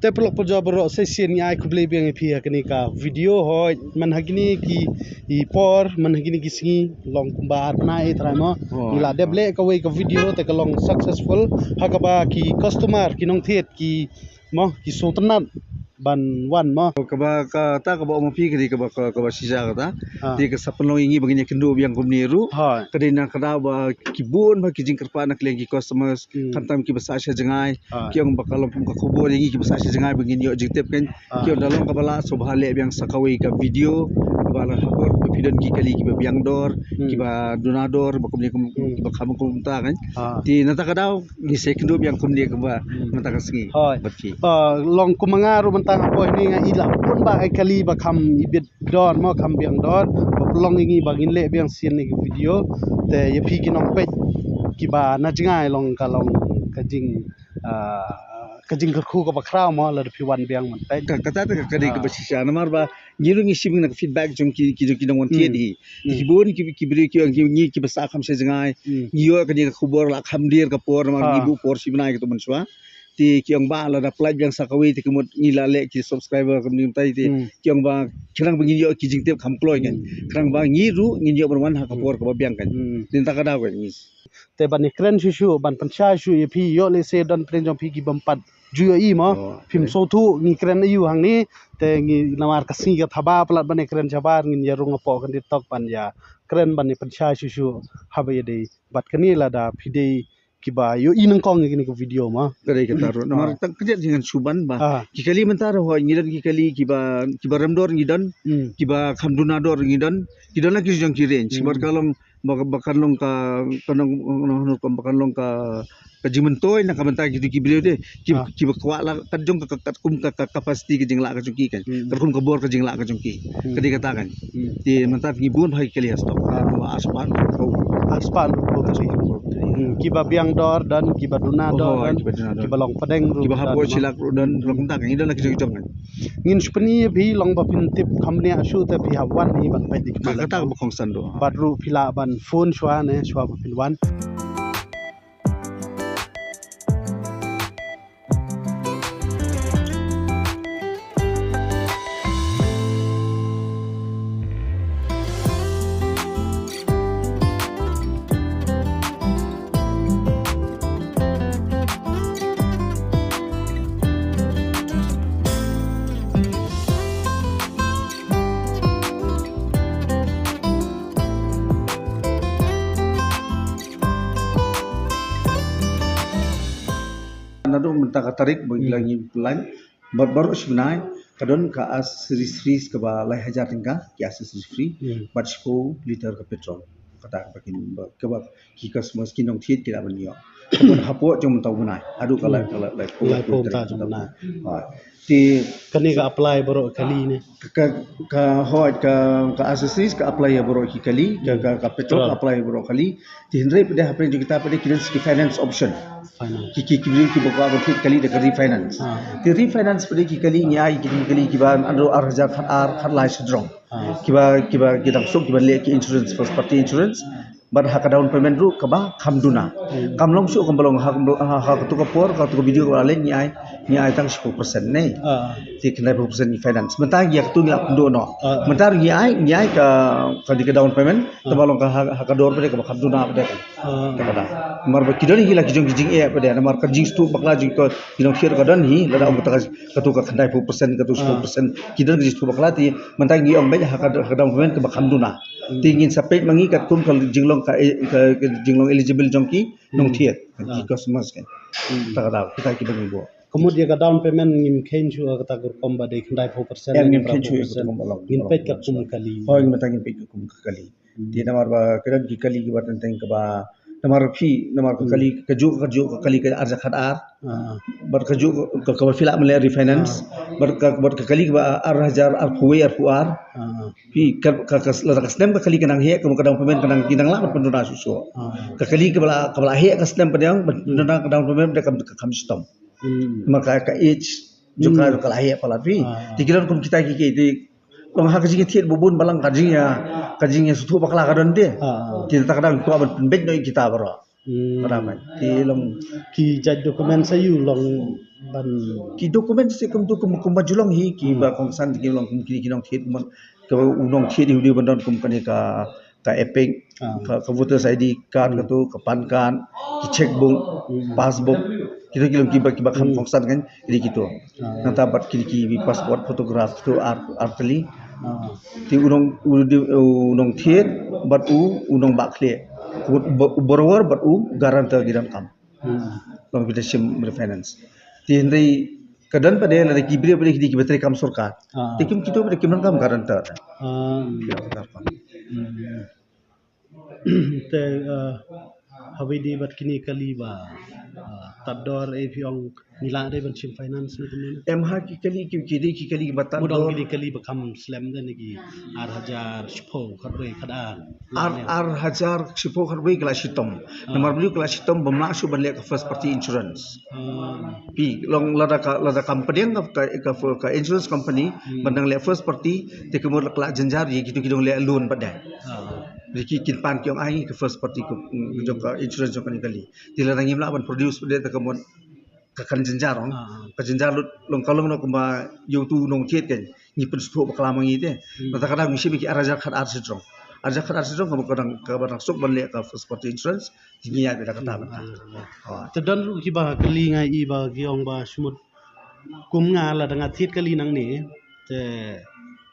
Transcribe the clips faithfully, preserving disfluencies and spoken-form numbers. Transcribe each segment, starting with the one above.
Te paralok parajor baroh, sa shisien ngi ai khublei biang ïa phi ha kane ka video. Hooid, man ha kine ki i por, man ha kine ki sngi, long kumba ar bnai trai mo. Hooid. Ngi la dep leh kawei ka video te ka long successful, ha kaba ki customer, ki nongthied, ki mo, ki sngewtynnat ban wan mo. Kaba kata kaba ong ma phi ka dei kaba, ka, kaba shisha kata. Ah. Te ka sa pynlong ïa ngi ba ngin ïakynduh biang kumne ruh. Hooid. Ka dei na ka daw ba ki bun ba ki jingkyrpad na ka liang ki customers, Hmm. khamtam kiba sah sha jngai. Ah. Ki ong ba ka long kum ka khubor ïa ngi kiba sah sha jngai ba ngin ïoh jingtip kan. Ah. Ki ong da long kaba lah, sngewbha leh biang sa kawei ka video kaba la ha por ba phi don ki kali kiba biang dor, Hmm. kiba duna dor, ba kumne kum, Hmm. kiba kham kumta kan. Ah. Te nangta ka daw ngi sa ïakynduh biang kumne kumba Hmm. mynta ka sngi. Hooid. Bad phi. Ah, long kum ma nga ruh mynta nga poi hangne nga i la bun bah ki kali ba kham ibit dor mo, kham biang dor, ba pynlong ïa ngi ba ngin leh biang shisien ïa ki video. Te ïa phi ki nongpeit kiba na jngai long ka long ka jing, ah, ka jingkyrkhu kaba khraw mo lada phi wan biang ban peit. Ka, kata te ka dei Ah. kaba shisha namar ba ngi ruh ngi shim na ka feedback jong ki, ki jong ki nongwan thied Hmm. hi. Hmm. Ki bun ki, ki briew ki ong ki, ngi kiba sah kham sha jngai. Hmm. Ngi ïoh kane ka khubor la kham dier ka por namar Ah. ngi buh por shi bnai kato mynshuwa. Te ki ong ba lada pynlait biang sa kawei te ka mut ngi la leh ki subscriber kumne kumtai te Hmm. ki ong ba khnang ba ngin ïoh ki jingtip kham kloi kan. Hmm. Khnang ba ngi ruh ngin ïoh ban wan ha ka Hmm. por kaba biang kan. Hmm. Te nangta ka daw kan ngi. Te ban ïakren shuh shuh, ban pynshai shuh ïa phi, ïoh lehse don pdeng jong phi ki bym pat ju ïohi mo. Oh, Phim okay. sngewthuh ngi kren aïu hangne, te ngi namar ka sngi ka thaba palat ban ïakren shabar, ngin ïa rung hapoh kan dei tok ban ïakren ban ïa pynshai shuh shuh haba ïadei bad kane lada phi dei kiba ïohi nyngkong ïa kane ka video mo. Ka dei kata ruh. Namar Ah. tang kjat jingwan shu ban ba. Ah. Ki kali mynta ruh hooid ngi don ki kali kiba, kiba rem dor ngi don, Hmm. kiba kham duna dor ngi don, ki don la ki jong ki range. Hmm. Bad ka long ba, ba kan long ka, ka long, ba kan long ka, ka jingmyntoi na ka bynta ki, ki briew de, ki, Ah. kiba kwah la kat jong ka, ka, katkum ka, ka capacity ka jinglah ka jong ki kan. Hmm. Katkum ka bor ka jinglah ka jong ki. Hmm. Ka dei kata kan. Hmm. Te mynta ngi bun bha ki kali ha stock. Ah. Ba arspah. Arspah. Hmm. Kiba biang dor don, kiba duna dor Oh, don, kiba duna dor. kiba long pdeng ruh Kiba don, hapoh mo. shilak ruh don, Hmm. long kumta kan. Ngi don la ki jong ki jong kan. Ngin shu pyni ïa phi long ba phin tip kham bniah shuh te phi hap wan hi ban peit ïa ki Ka, kata ba kongsan ruh. Bad ruh phi lah ban phone shuwa ne, shuwa ba phin wan. Naduh mynta ka tarik ba ngi la Hmm. ngi plan, bad baroh shi bnai ka don ka accessories free kaba lai hajar tyngka, ki accessories free, Hmm. bad shiphew liter ka petrol. Kata ba kin, ba, kaba ki customers ki nongthied ki lah ban ïoh. Bad hapoh jong mynta u bnai haduh ka lai, Hmm. ka lai, laiphew, Laiphew laiphew tarik mynta mynta u bnai. Ha. Te Kane ka apply baroh kali ne. Ka, ka, ka, hooid, ka, ka accessories ka apply ïa baroh ki kali, ka, Hmm. ka, ka petrol Petrol. ka apply ïa baroh kali. Te hynrei pat de hapdeng jong kita pat de ki don ki finance option. Finance. Ki, ki, ki briew kiba kwah ban thied kali da ka refinance. Ah. Te refinance pat de ki kali ngi ai ki kali kiba naduh ar hajar khatar, khatlai sha jrong. Ah. Kiba, kiba ki dang suk kiba leh ki insurance, first party insurance. Bad ha ka down payment ruh kaba kham duna. Hmm. Kam long shuh kumba long ha, ha, ha katu ka por, ha katu ka video kaba la leit ngi ai, ngi ai tang shiphew percent ne. Ah. Te khyndaiphew percent ngi finance. Mynta ngi ïa katu ngi la pynduh noh. Ah. Mynta ruh ngi ai, ngi ai ka, ka dei ka down payment, Ah. tangba long ka ha, ha ka dor pat de kaba kham duna pat de ka. Ah. Kata ka daw. Namar ba ki don hi la ki jong ki jingeh pat de, namar ka jingsngewthuh bakla jong ki nongthied ka don hi, lada ong kata ka, katu ka khyndaiphew percent, katu shiphew percent. Ah. Ki don ka jingsngewthuh bakla te, mynta ngi ong beit ha ka, ha ka down payment kaba kham duna. Hmm. Te ngin sa peit ma ngi katkum ka jinglong ka, ka, ka jinglong eligible jong ki Hmm. nongthied, ki Ah. customers kan. Hmm. Kata ka daw, kita kiba ngi buh. Ka mut ïa ka down payment ngim kheiñ shuh kata ka rukom ba dei khyndaiphew percent Em, ne ngim kheiñ shuh ïa phra phew percent. Kata ka rukom ba long, Ngin ba long peit ka rukom katkum kali. Hooid, mynta ngin peit katkum ka kali. Hmm. Te namar ba ka don ki kali kiba teng teng kaba, namar phi, namar ka Hmm. kali, kajuh, kajuh ka kali ka ar hajar khatar. Ah. Bad kajuh ka, kaba phi lah ban leh refinance. Ah. Bad ka, bad ka kali kaba ar hajar arphew wei, arphew ar. Ah. Phi ka, ka, ka, lada ka snem ka kali ka nang heh, ka, ka down payment ka nang, ki nang lah ban pynduna shuh shuh. Ah. Ka kali kaba la, kaba la heh ka snem pat de ong, ban Hmm. pynduna ka down payment de kam, ka, kam shitom. Hmm. Namar ka, ka age jong ka Hmm. ka la heh palat phi. Ah. Te ki don kum kita ki, ki, te long ha ka jingïathied ba bun balang ka jingïa, ka jingïasngewthuh bakla ka don de. Ah. Te kata ka daw ngi kwah ban pynbeit noh ïa kita baroh. Hmm. Para ba. Te long ki jait document sa ïoh long ban ki document se kum tu kum kum ba ju long hi ki ba kongsan ki long kum ki ki nongthied kum ka u nongthied hi u dei ban don kum kane ka ka EPIC, ah, ka, ka voters I D card, hmm, ka tu, ka PAN card, ki checkbook, hmm, passbook, kita ki long ki ba ki ba kham, hmm, kongsan kan, ki dei kito. Ah. Nangta bad ki dei ki passport photograph kito ar ar tylli. Ah. Te u nong u dei u nongthied bad u u nongbah khlieh. U, u borrower bad u guarantor ki donkam. Hmm. Long kita shim refinance. Te hynrei ka don pat de lada ki briew pat de ki dei ki ba trei kam sorkar. Ah. Te kim kito pat de kim donkam guarantor. Ah. Ki donkam. Hmm. Te, eh, haba ïadei bad kine kali ba, eh, tad dor, eh, phi ong ngi lah dei ban shim finance ne kumne? Em ha ki kali ki, ki dei ki kali ba tad dor. Mut ong kine kali ba kham slem de ne ki ar hajar shiphew khatwei khatar. Ar, ar hajar shiphew khatwei ki la shitom. Ah. Namar ba ki la shitom bym lah shuh ban leh ka first party insurance. Ah. Phi long lada ka, lada kam pdiang ka, ka, ka, ka insurance company, hmm, ban dang leh first party, te ka mut la ka la jynjar ïa kito ki dang leh loan pat de. Ah. Ri ki kin pan ki ong ai ka first party ka, mm, jong ka insurance jong kane kali. Te lada ngim lah ban produce pat de te ka mut ka kan jynjar ong. Ah. Ka jynjar lut long ka long noh kumba ïa utu u nongthied kan. Ngi pynsngewthuh bakla ma ngi te. Hmm. Nangta ka dang ngi shim ïa ki ar hajar khatar shiteng. Ar hajar khatar shiteng ka mut ka dang kaba dang suk ban leh ka first party insurance. Te ngi ïaid da kata mynta. Hmm. Ah. Te don ruh kiba kylli nga ïa i ba ki ong ba shu mut kum nga lada nga thied kali nangne. Te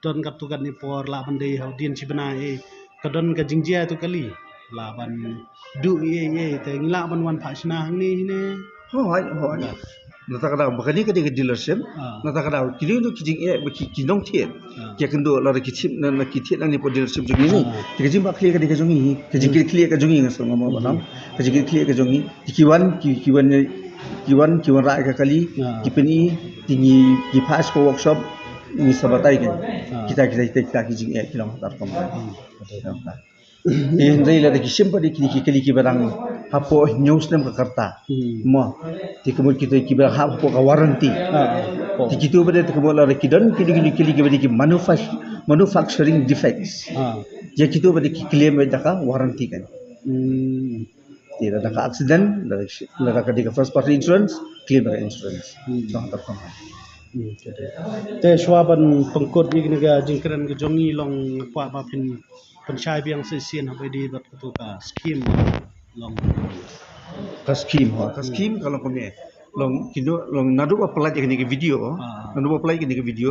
don katto katne por lah ban dei hadien shi bnai, eh, ka don ka jingjia tu kali. Lah ban duh ïa ïa te ngi lah ban wan phah shna hangne hine. Hooid, hooid. Nangta ka dang ba kane ka dei ka dealership. Ah. Nangta ka dang ki dei ki jingeh ba ki, ki nongthied. Ah. Ki kynduh lada ki thied na, na ki thied nangne hapoh dealership jong ngi ne. Ah. Te ka jingbahkhlieh ka dei ka jong ngi, ka jingkitkhlieh ka jong ngi nga sngewbha ban ong. Ka jingkitkhlieh ka jong ngi. Ki wan, ki, ki wan, ki wan, ki wanrah ïa ka kali, ah, ki pyni, ki ngi, ki phah sha ka workshop, ngi sa batai kan. Ah. Kita, kita, kita, kita ki jingeh ki long hatar kum. Hmm. Hynrei lada ki shim pat de kine ki kali kiba dang hapoh hynñiew snem ka rta. Hmm. Mo. Te ka mut kita kiba dang hapoh ka warranty. Ah, ah. Te kito pat de te ka mut lada ki don kine ki kali kiba dei ki manufac-, manufacturing defects. Ah. Ïa kito pat de ki claim da ka warranty kan. Hmm. Te lada ka accident, lada, lada ka dei ka first party insurance, claim da ka insurance. Hmm. Nangta ka. Hmm, okay. Te shuwa ban pynkut ïa kane ka jingkren ka jong ngi long nga kwah ba phin pynshai biang shisien haba ïadei bad kato ka scheme long. Ka scheme, ha, ka scheme ka long kumne. Long kino, long naduh ba pynlait ïa kane ka video, ah, naduh ba pynlait ïa kane ka video.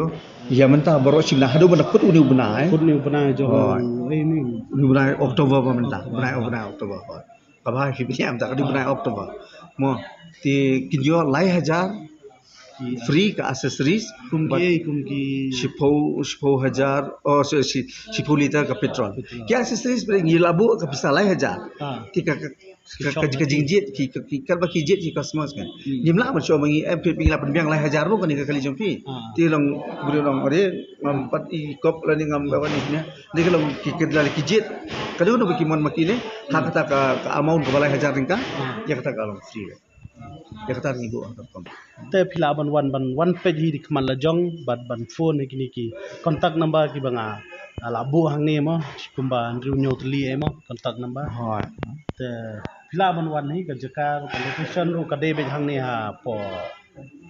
Ïa mynta baroh shi bnai haduh ban da kut une u bnai. Kut une u bnai jong, oh, eh, une u bnai October ba mynta, October, bnai, ah, bnai October. Kaba ha ki bnai mynta ka dei bnai October. Mo, te kin ïoh lai hajar free ka accessories. Kum ki, kum ki shiphew, shiphew hajar, oh, shi, shi, shiphew liter ka petrol. Petrol. Ki accessories ba ngi la buh ka pisa lai hajar. Ah. Ki ka, ka, ka, ka, ka jingjied, ki, ka, ki, katba ki jied ki customers kan. Hmm. Ngim lah ban shu ong ma ngi, em, phi, phi lah pynbiang lai hajar ruh kane ka kali jong phi. Ah. Te long, briew long, are, ngam pat i kop lane ngam ba wan ne. Te ka long ki, ki, la ki jied. Ka dei kano ba ki mon ma ki ne. Ha kata ka, ka amount kaba lai hajar tyngka. Ah. Ïa kata ka long free. Ïa kata ngi buh ha kata. Te phi lah ban wan, ban wan peit hi da khmat la jong, bad ban phone ha kine ki contact number kiba nga, ah, la buh hangne mo, kumba hynriew hynñiew tylli eh mo, contact number. Hooid. Te phi lah ban wan hi ka jaka ruh ka location ruh ka dei beit hangne hapoh.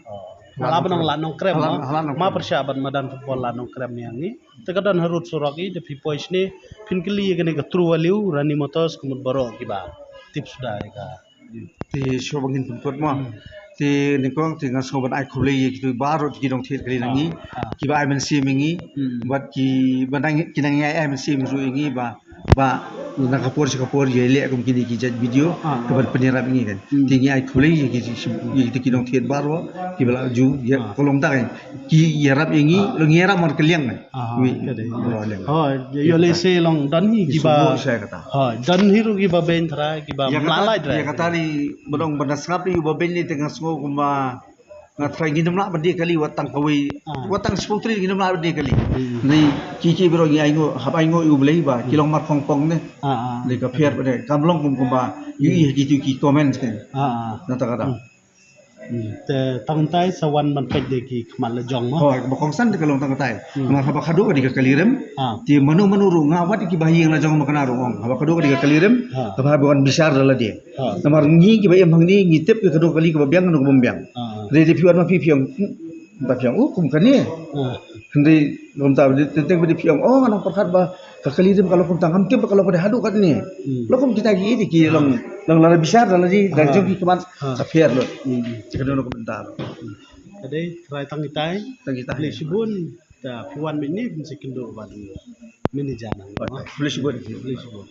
Oh. Nga lah ban ong Lad Nongkrem mo. Lad Nongkrem. Ma pyrshah bad madan football Lad Nongkrem ïa ngi. Te ka don harud surok i, te phi poi shane, phin kylli ïa kane ka True Value, Rani Motors, ka mut baroh kiba tip suda ïa ka. Te shuwa ba ngin pynkut mo. Hmm. Te nyngkong te nga sngewbha ban ai khublei ïa kito baroh ki nongthied kali na ngi. Ah, ah. Kiba ai mynsiem ïa ngi. Hmm. Bad kiba nang, ki nang ïai ai mynsiem ruh ïa ngi ba, ba na ka por sha ka por ïa leh kum kine ki jait video, ah, ah, kaban pynïarap ïa ngi kan. Hmm. Te ngi ai khublei ïa ki, ïa kito ki nongthied baroh kiba la ju ïa, ah, ka long ta kan. Ki ïarap ïa ngi, ah, long ïarap markylliang kan. Ah, wi, ka dei. Ro leng. Ha, ïoh lehse long don hi kiba. Ki sngewbha sha kata. Ha, don hi ruh kiba beiñ trai, kiba mla lai trai. Ïa kata ni, ba dang ban da sngap ïa uba beiñ ni te nga sngew kumba nga trai ngin ym lah ban die kali wat tang kawei. Ah. Wat tang shiphew tylli ngin ym lah ban die kali. Hmm. Ni ki ki baroh ngi ainguh, hap ainguh ïa U Blei ba ki long mar khongpong ne. Ah, ah. Ni ka phiar ba ne, kam long kum kumba ïohi ha kito ki comments kan. Ah, ah. Nangta ka dang. Hmm. Te tang tai sa wan ban peit de ki khmat la jong mo. Oh, ba kongsan te ka long tang tai. Hmm. Namar haba khadduh ka dei ka kali rim. Ah. Te mano mano ruh nga wat ki ba ha ïing la jong ma kane ruh ong. Haba khadduh ka dei ka kali rim. Ah. Kaba haba wan bishar da lade. Ah. Namar ngi ki ba im hangne ngi tip ki khadduh kali kaba biang kano kaba biang. Ah. Re de phi wan ma phi phi ong. Hmm, ba phi ong, oh, kum kane. Ah. Hynrei kumta teng teng ba de phi ong, oh, nga nang pyrkhat ba ka kali rim ka long kumta, ngam tip ba ka long ka dei haduh katne. Hmm. Long kum kita ki dei ki long long la bishar da lade da jong ki khmat. Ah. Ka pher lut. Hmm. Te ka don ka bynta. Ka dei trai tang itai. Tang itai. Khublei shibun. Te phi wan mynne phin sa kynduh bad manager nang. Khublei shibun. Khublei shibun.